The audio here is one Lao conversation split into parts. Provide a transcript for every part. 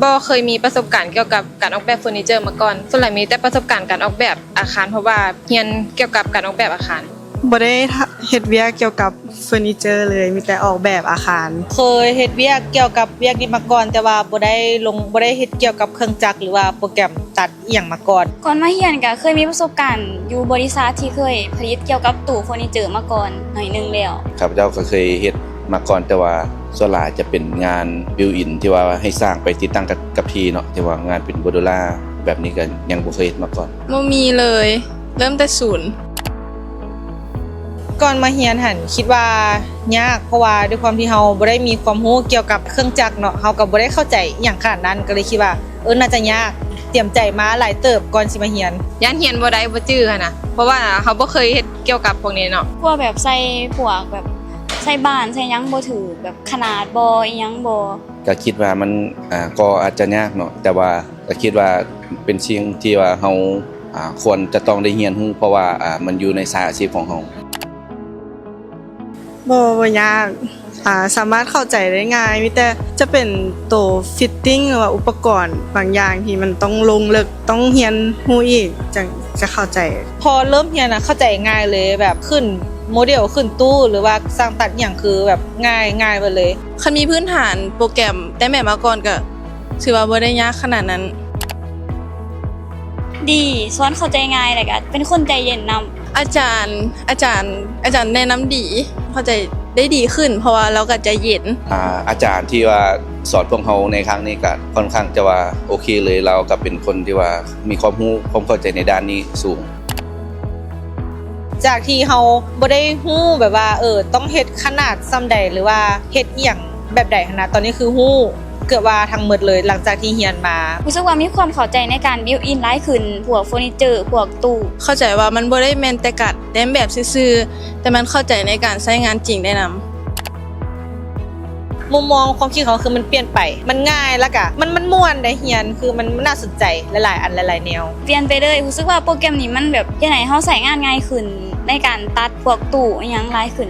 ບໍ່ເຄີຍມີປະສົບການກ່ຽວກັບການອອກແບບເຟີນີເຈີມາກ່ອນ. ສ່ວນຫຼາຍມີແຕ່ປະສົບການການອອກແບບອາຄານ ເພາະວ່າຮຽນກ່ຽວກັບການອອກແບບອາຄານ. ບໍ່ໄດ້ເຮັດວຽກກ່ຽວກັບເຟີນີເຈີເລີຍ, ມີແຕ່ອອກແບບອາຄານ. ເຄີຍເຮັດວຽກກ່ຽວກັບວຽກນີ້ມາກ່ອນ, ແຕ່ວ່າບໍ່ໄດ້ລົງ, ບໍ່ໄດ້ເຮັດກ່ຽວກັບເຄື່ອງຈັກ ຫຼືວ່າໂປຣແກຣມຕັດ ອີ່ຫຍັງມາກ່ອນ. ກ່ອນມາຮຽນກໍເຄີຍມີປະສົບການຢູ່ບໍລິສັດທີ່ເຄີຍຜະລິດກ່ຽວກັບຕູ້ເຟີນີເຈີມາກ່ອນໜ້ອຍໜຶ່ງແລ້ວ. ຂ້າພະເຈົ້າກໍເຄີຍເຮັດມາກ່ອນ, ແຕ່ວ່າສ່ວນຫຼາຍຈະເປັນງານ built in ທີ່ວ່າໃຫ້ຊ່າງໄປຕິດຕັ້ງກັບ ກັບທີ່ເນາະ, ແຕ່ວ່າງານເປັນໂມດູລາແບບນີ້ກໍຍັງບໍ່ເຄີຍເຮັດມາກ່ອນ. ບໍ່ມີເລີຍ, ເລີ່ມແຕ່ສູນ. ກ່ອນມາຮຽນຫັ້ນຄິດວ່າຍາກ, ເພາະວ່າດ້ວຍຄວາມທີ່ເຮົາບໍ່ໄດ້ມີຄວາມຮູ້ກ່ຽວກັບເຄື່ອງຈັກເນາະ, ເຮົາກໍບໍ່ໄດ້ເຂົ້າໃຈອີ່ຫຍັງຂະໜາດນັ້ນ, ກໍເລີຍຄິດວ່າ ເອີ ໜ້າຈະຍາກ, ຕຽມໃຈມາຫຼາຍເຕີບກ່ອນຊິມາຮຽນ. ຢ້ານຮຽນບໍ່ໄດ້ ບໍ່ຈື່ຫັ້ນນະ, ເພາະວ່າເຮົາບໍ່ເຄີຍເຮັດກ່ຽວກັບພວກນີ້ເນາະ. ພວກແບບໃສ່ ພວກແບບໃສ່ບ້ານໃສ່ຫຍັງບໍ່ຖືກ, ແບບຂະໜາດບໍ່ ອີ່ຫຍັງບໍ່. ກໍຄິດວ່າມັນ ອ່າ ກໍອາດຈະຍາກເນາະ, ແຕ່ວ່າກໍຄິດວ່າເປັນສິ່ງທີ່ວ່າເຮົາ ອ່າ ຄວນຈະຕ້ອງໄດ້ຮຽນຮູ້, ເພາະວ່າ ອ່າ ມັນຢູ່ໃນສາຍອາຊີບຂອງເຮົາ. ບໍ່ ບໍ່ຍາກ, ອ່າ ສາມາດເຂົ້າໃຈໄດ້ງ່າຍ, ມີແຕ່ຈະເປັນໂຕ fitting ຫຼືວ່າອຸປະກອນບາງຢ່າງທີ່ມັນຕ້ອງລົງເລິກ, ຕ້ອງຮຽນຮູ້ອີກ ຈັ່ງຈະເຂົ້າໃຈ. ພໍເລີ່ມຮຽນນະ ເຂົ້າໃຈງ່າຍເລີຍ, ແບບຂຶ້ນໂມເດວ, ຂຶ້ນຕູ້ ຫຼືວ່າຊ່າງຕັດຫຍັງ ຄືແບບງ່າຍ, ງ່າຍເບິດເລີຍ. ຄັນມີພື້ນຖານໂປຣແກຣມແຕ້ມແບບມາກ່ອນ ກໍຖືວ່າບໍ່ໄດ້ຍາກຂະໜາດນັ້ນ. ດີ, ສອນເຂົ້າໃຈງ່າຍ ແລ້ວກະເປັນຄົນໃຈເຢັນນຳ. ອາຈານ, ອາຈານ, ອາຈານແນະນຳດີ, ເຂົ້າໃຈໄດ້ດີຂຶ້ນ ເພາະວ່າລາວກໍໃຈເຢັນ. ອາ, ອາຈານທີ່ວ່າສອນພວກເຮົາໃນຄັ້ງນີ້ກໍຄ່ອນຂ້າງຈະວ່າໂອເຄເລີຍ, ລາວກໍເປັນຄົນທີ່ວ່າມີຄວາມຮູ້, ຄວາມເຂົ້າໃຈໃນດ້ານນີ້ສູງ. ຈາກທີ່ເຮົາບໍ່ໄດ້ຮູ້ແບບວ່າ ເອີ ຕ້ອງເຮັດຂະໜາດສ່ຳໃດ ຫຼືວ່າເຮັດອີ່ຫຍັງແບບໃດຫັ້ນນະ, ຕອນນີ້ຄືຮູ້ເກືອບວ່າທັງໝົດເລີຍ ຫຼັງຈາກທີ່ຮຽນມາ. ຮູ້ສຶກວ່າມີຄວາມເຂົ້າໃຈໃນການ built in ຫຼາຍຂຶ້ນ, ພວກເຟີນີເຈີ, ພວກຕູ້. ເຂົ້າໃຈວ່າມັນບໍ່ໄດ້ແມ່ນແຕ່ການແຕ້ມແບບຊື່ໆ, ແຕ່ມັນເຂົ້າໃຈໃນການໃຊ້ງານຈິງໄດ້ນຳ. ມຸມມອງຄວາມຄິດຂອງເຮົາຄືມັນປ່ຽນໄປ, ມັນງ່າຍ ແລ້ວກະມັນ, ມັນມ່ວນໄດ໋ຮຽນ, ຄືມັນ, ມັນໜ້າສົນໃຈຫຼາຍໆອັນ, ຫຼາຍໆແນວ. ປ່ຽນໄປເລີຍ, ຮູ້ສຶກວ່າໂປຣແກຣມນີ້ມັນແບບເຮັດໃຫ້ເຮົາໃຊ້ງານງ່າຍຂຶ້ນ ໃນການຕັດພວກຕູ້ອີ່ຫຍັງຫຼາຍຂຶ້ນ.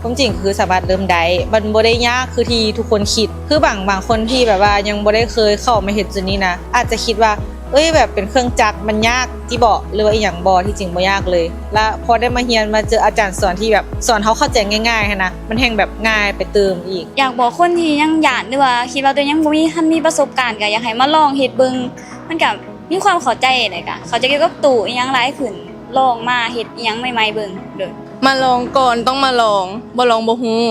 ຄວາມຈິງຄືສາມາດເລີ່ມໄດ້, ມັນບໍ່ໄດ້ຍາກຄືທີ່ທຸກຄົນຄິດ. ຄືບາງ, ບາງຄົນທີ່ແບບວ່າຍັງບໍ່ໄດ້ເຄີຍເຂົ້າມາເຮັດຈຸດນີ້ນະ, ອາດຈະຄິດວ່າ ເອີຍ ແບບເປັນເຄື່ອງຈັກມັນຍາກຕິເບາະ ຫຼືວ່າອີ່ຫຍັງບໍ່? ທີ່ຈິງບໍ່ຍາກເລີຍ. ລະພໍໄດ້ມາຮຽນ ມາເຈີອາຈານສອນທີ່ແບບສອນເຮົາເຂົ້າໃຈງ່າຍໆຫັ້ນນະ, ມັນແຮ່ງແບບງ່າຍໄປຕື່ມອີກ. ຢາກບອກຄົນທີ່ຍັງຢ້ານ ຫຼືວ່າຄິດວ່າຕົວເອງຍັງບໍ່ມີ, ທັນມີປະສົບການ, ກໍຢາກໃຫ້ມາລອງເຮັດເບິ່ງ, ມັນກໍມີຄວາມເຂົ້າໃຈ ແລ້ວກໍເຂົ້າໃຈກ່ຽວກັບຕູ້ອີ່ຫຍັງຫຼາຍຂຶ້ນ, ລອງມາເຮັດອີ່ຫຍັງໃໝ່ໆເບິ່ງເດີ້. ມາລອງກ່ອນ, ຕ້ອງມາລອງ, ບໍ່ລອງບໍ່ຮູ້.